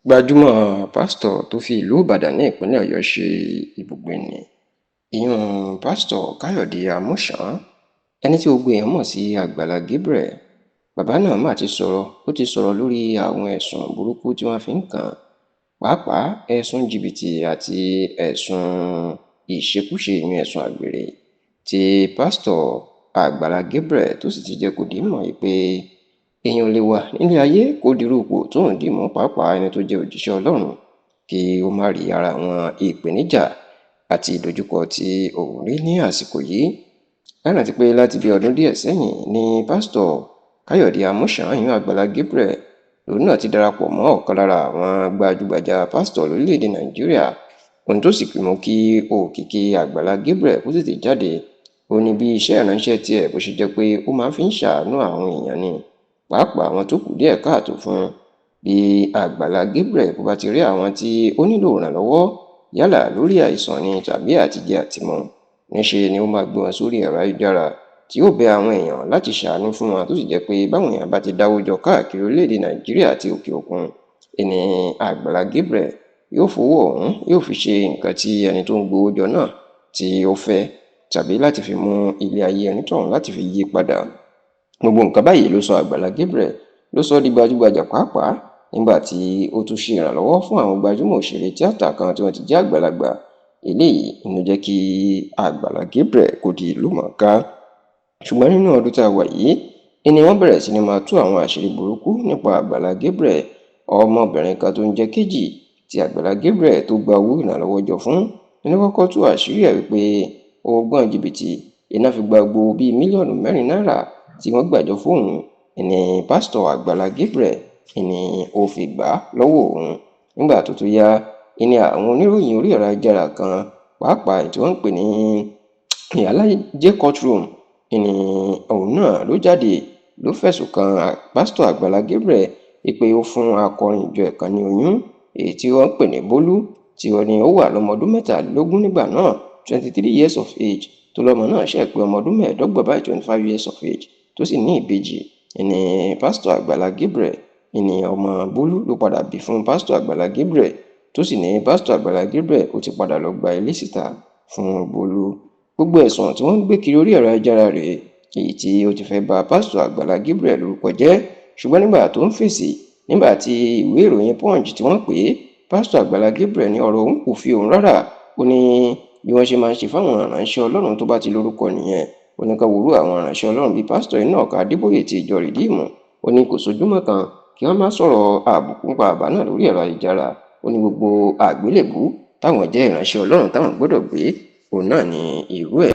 Gbajúmọ̀ pásítọ̀ tó fi ìlú Ìbàdàn ní ìpínlẹ̀ Ọ̀yọ́ ṣe ibùgbé ní ìyún Pásítọ̀ Káyọ̀dé Àmúsàn, ẹni tí gbogbo èèyàn mọ̀ sí Àgbàlá Gabriel. Bàbá náà mà ti sọ̀rọ̀, ó ti sọ̀rọ̀ lórí àwọn ẹ̀sùn burúkú tí wọ́n fi ń kàn án, pàápàá ẹ̀sùn jìbìtì àti ẹ̀sùn ìṣekúṣe, ìyún ẹ̀sùn àgbèrè tí Pásítọ̀ Àgbàlá Gabriel tó sì ti jẹ́ kó di mọ̀ pé èèyàn ò lè wà nílé ayé kó dirú ipò tóun dì mú, pàápàá ẹni tó jẹ́ òjíṣẹ́ Ọlọ́run, kí ó má rí ara àwọn ìpèníjà àti ìdojúkọ tí òun rí ní àsìkò yìí. Ẹ rántí pé láti bí ọdún díẹ̀ sẹ́yìn ni Pásítọ̀ Káyọ̀dé Àmúsàn, ìyún Àgbàlá Gabriel, lòun náà ti darapọ̀ mọ́ ọ̀kan lára àwọn gbajúgbajà pásítọ̀ lórílẹ̀‐èdè Nàìjíríà. Ohun tó sì mú kí òkìkí Àgbàlá Gabriel kó tètè jáde ó ní bí iṣẹ́ ìránṣẹ́ tiẹ̀ bó ṣe jẹ́ pé ó máa fi ń ṣàánú àwọn èèyàn ni, pàápàá àwọn tó kù díẹ̀ káàtó fún. Bí Àgbàlá Gabriel bó bá ti rí àwọn tí ó nílò ìrànlọ́wọ́, yálà lórí àìsàn ni tàbí àtijẹ àtimu, níṣe ni ó máa gbé wọn sórí ẹ̀rọ ayélujára tí yóò bẹ àwọn èèyàn láti ṣàánú fún wọn, tó sì jẹ́ pé báwọn èèyàn bá ti dáwó jọ káàkiri orílẹ̀-èdè Nàìjíríà àti òkè òkun, ìní Àgbàlá Gabriel yóò fowó ọ̀hún yóò fi ṣe nǹkan tí ẹni tó ń gbowó jọ náà tí ó fẹ́, tàbí láti fi mú ilé ayé ẹni tọ̀hún láti fi yí padà. Gbogbo nǹkan báyìí ló sọ Àgbàlá Gabriel ló sọ di gbajúgbajà, pàápàá nígbà tí ó tún ṣe ìrànlọ́wọ́ fún àwọn gbajúmọ̀ òṣèré tíátà kan tí wọ́n ti jẹ́ àgbàlagbà. Eléyìí ló jẹ́ kí Àgbàlá Gabriel kó di ìlú mọ̀ọ́ká. Ṣùgbọ́n nínú ọdún tá a wà yìí ni wọ́n bẹ̀rẹ̀ sí ní máa tú àwọn àṣírí burúkú nípa Àgbàlá Gabriel. Ọmọbìnrin kan tó ń jẹ́ Kejì tí Àgbàlá Gabriel tó gba owó ìrànlọ́wọ́ jọ fún ní kọ́kọ́ tú àṣírí ẹ̀ wípé ó gbọ́n jìbìtì iná fi gba gbogbo bíi mílíọ̀nù 4 náírà tí wọ́n gbàjọ fóun ní Pásítọ̀ Àgbàlá Gabriel ní ó fi gbà á lọ́wọ́ òun. Nígbà tó tún yá ní àwọn oníròyìn orí ẹ̀rọ ayélujára kan, pàápàá tí wọ́n ń pè ní Ìyálájé courtroom, ní òun náà ló jáde ló fẹ̀sùn kan Pásítọ̀ Àgbàlá Gabriel pé ó fún akọrin ìjọ ẹ̀ kan ní oyún, èyí tí wọ́n ń pè ní Bólú, tí wọ́n ní ó wà lọ́mọ ọdún 23 nígbà náà, 23 years of age, tó lọ́mọ náà ṣe pé ọmọ ọdún 25 báyìí, 25 years of age, tó sì ní ìbejì. Ní Pásítọ̀ Àgbàlá Gabriel ní ọmọ Bólú ló padà bí fún Pásítọ̀ Àgbàlá Gabriel, tó sì ní Pásítọ̀ Àgbàlá Gabriel ó ti padà lọ gba ilé síta fún Bólú. Gbogbo ẹ̀sùn tí wọ́n ń gbé kiri orí ẹ̀rọ ayélujára rèé, èyí tí ó ti fẹ́ ba Pásítọ̀ Àgbàlá Gabriel lórúkọ jẹ́. Ṣùgbọ́n nígbà tó ń fèsì, nígbà tí ìwé ìròyìn Punch tí wọ́n pè é, Pásítọ̀ Àgbàlá Gabriel ní ọ̀rọ̀ òun kò fi òun rárá. Ó ní bí wọ́n ṣe máa ń ṣe fáwọn ìránṣẹ́ Ọlọ́run tó bá ti lórúkọ nìyẹn. Ó ní ká worú àwọn ìránṣẹ́ Ọlọ́run bíi Pásítọ̀ Enoch Adébóyè ti ìjọ Rìdíìmù. Ó ní kò sójúmọ́ kan kí wọ́n má sọ̀rọ̀ àbùkù nípa bàbá náà lórí ẹ̀rọ ayélujára. Ó ní gbogbo àgbélébùú táwọn jẹ́ ìránṣẹ́ Ọlọ́run táwọn gbọ́dọ̀ gbé òun náà ní irú ẹ̀.